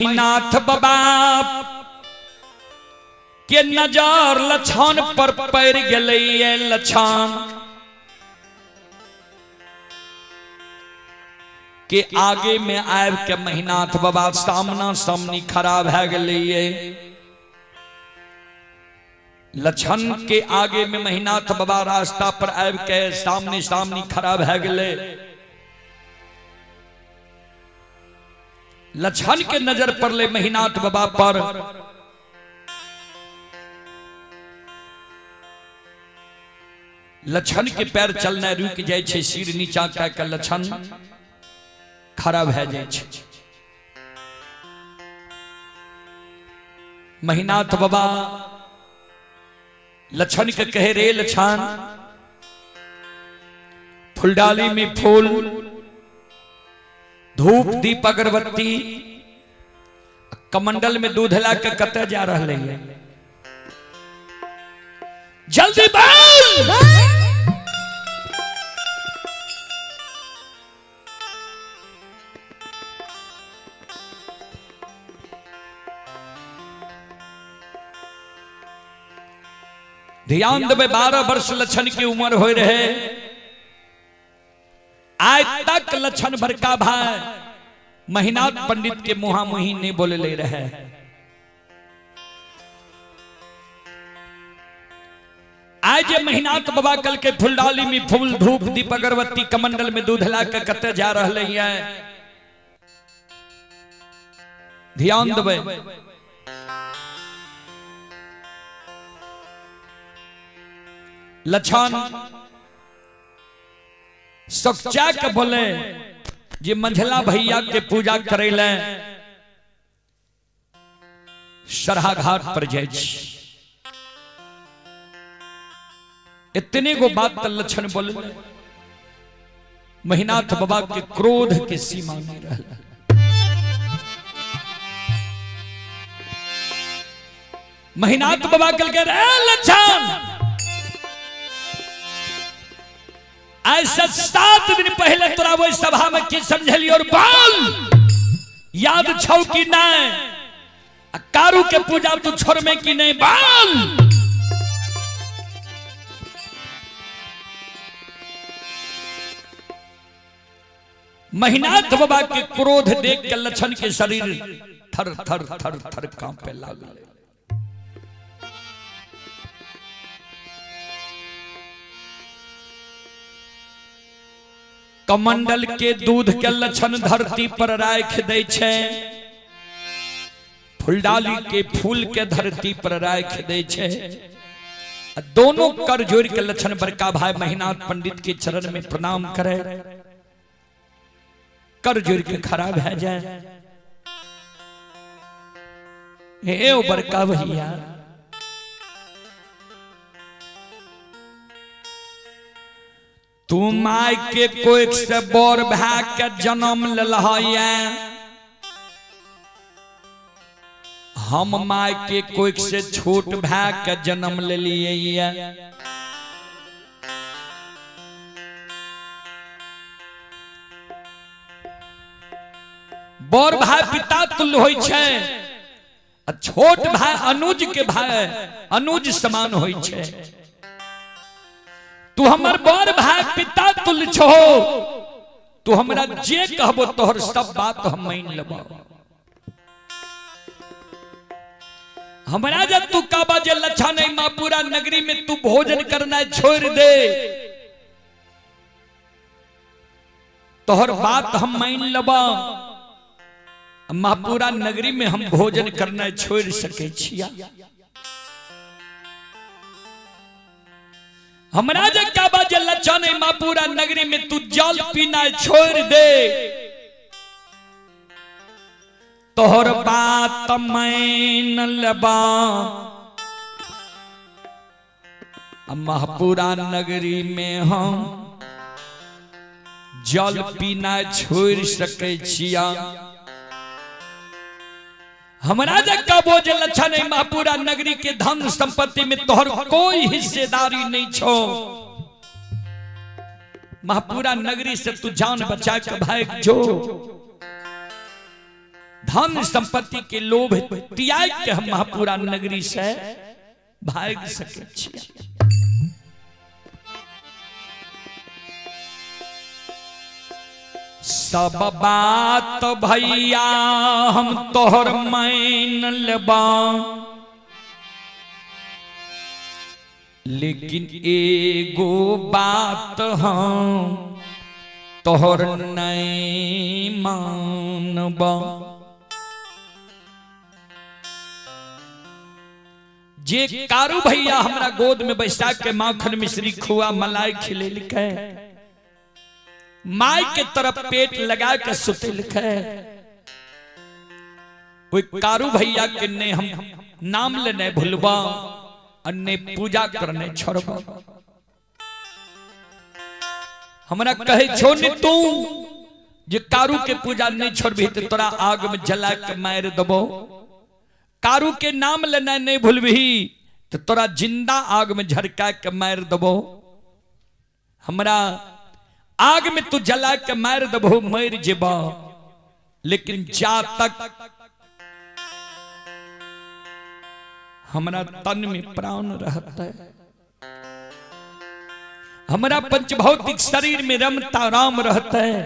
नाथ बाबा के नजर लछन पर पड़ गेलै। लछन के आगे में आबि के महिनाथ बाबा सामना सामनी खड़ा भए गेलै। लछन के आगे में महिनाथ बाबा रास्ता पर आबि के सामने सामनी खड़ा भए गेलै। लछन के नजर पड़ले महिनाथ बाबा पर। लछन के पैर चलना रुक जाए छै, सिर नीचा कए के लछन खड़ा भए जाए छै। महिनाथ बाबा लछन के कहे, रे लछन, फुलडाली में फूल, धूप, दीप, अगरबत्ती, कमंडल में दूध ला के कतऽ जा रहले है? जल्दी बोल। ध्यान देबै, 12 वर्ष लछन की उम्र हो रहे। आज तक लछन बड़का भाई महिनाथ पंडित के मुहा मुही नहीं बोले ले रहे। आज जे महिनाथ बाबा कल के फुलडाली में फूल, धूप, दीप, अगरबत्ती, कमंडल में दूध ला के कते जा रहे हैं? ध्यान देबै, लछन सच्चा के बोले जे मंझला भैया के पूजा करे ले सरहा घाट पर जाय छी। इतने गो बात त लक्षण बोले, महिनाथ बाबा के क्रोध के सीमा नहीं रहल। महिनाथ बाबा कहलकै, रे लक्षण, ऐसे 7 दिन पहले तोरा ओहि सभा में की समझलियो और बोल, याद छौ कि नहीं? आ कारू के पूजा तू छोड़मे कि नहीं? बोल। महिनाथ बाबा के क्रोध देख के लक्षण के शरीर थर थर थर थर कांपे लागल। कमंडल के दूध के लक्षण धरती पर राख दै छै, फुलडाली के फूल के धरती पर राख दै छै। आ दोनों कर जोड़ के लक्षण बड़का भाई महिनाथ पंडित के चरण में प्रणाम करे, कर जोड़ के खड़ा भए जाए। हे ओ बड़का भैया, तू my के कोख से बड़ भए के जन्म लेलह, हम my के कोख से छोट भए के जन्म लेलिए। बड़ भाई पिता तुल्य होइ छै आ छोट भाई अनुज के भाई अनुज समान होइ छै। तू हमर बड़ भाई पिता तुल्य छो, तू हमरा जे कहबो तोहर सब बात हम मान लेबो। हमरा जब तू काबा जे लच्छा नहीं माँ पूरा नगरी में तू भोजन करना छोड़ दे, तोहर बात हम मान लेबो। महापुरा नगरी में हम भोजन करना छोड़ सके छिया? हमरा जे काबा जे लच्छा नहीं महापुरा नगरी में तू जल पीना छोड़ दे, तोहर बात मान लेबा। महापुरा नगरी में हम जल पीना छोड़ सके छिया? हमरा जे कहबो जे लच्छा नहीं महापुरा नगरी के धन संपत्ति में तोहर कोई हिस्सेदारी नहीं छो, महापुरा नगरी से तू जान बचा के भाग जो, धन संपत्ति के लोभ त्याग के हम महापुरा नगरी से भाग सके छियै। सब बात भैया हम तोहर मान लेबा, लेकिन एगो बात हम तोहर नहीं मानबा। जे कारू भैया हमरा गोद में बैसा के माखन मिश्री खुआ मलाई खिलेलकै, माय के तरफ पेट लगा के सुतेलकै, ओइ कारू भैया के ने हम नाम लेने भूलबा और ने पूजा करने छोड़बा। हमरा कहे छो ने तू जे कारू के पूजा नहीं छोड़बी तो तोरा आग में जला के मार दबो। कारू के नाम लेना नहीं भूलबी तो तोरा जिंदा आग में झरका के मार दबो। हमरा आग में तू जला के मार दबो मर जेबा, लेकिन जा तक हमरा तन में प्राण रहता है, हमरा पंचभौतिक शरीर में रमता राम रहता है।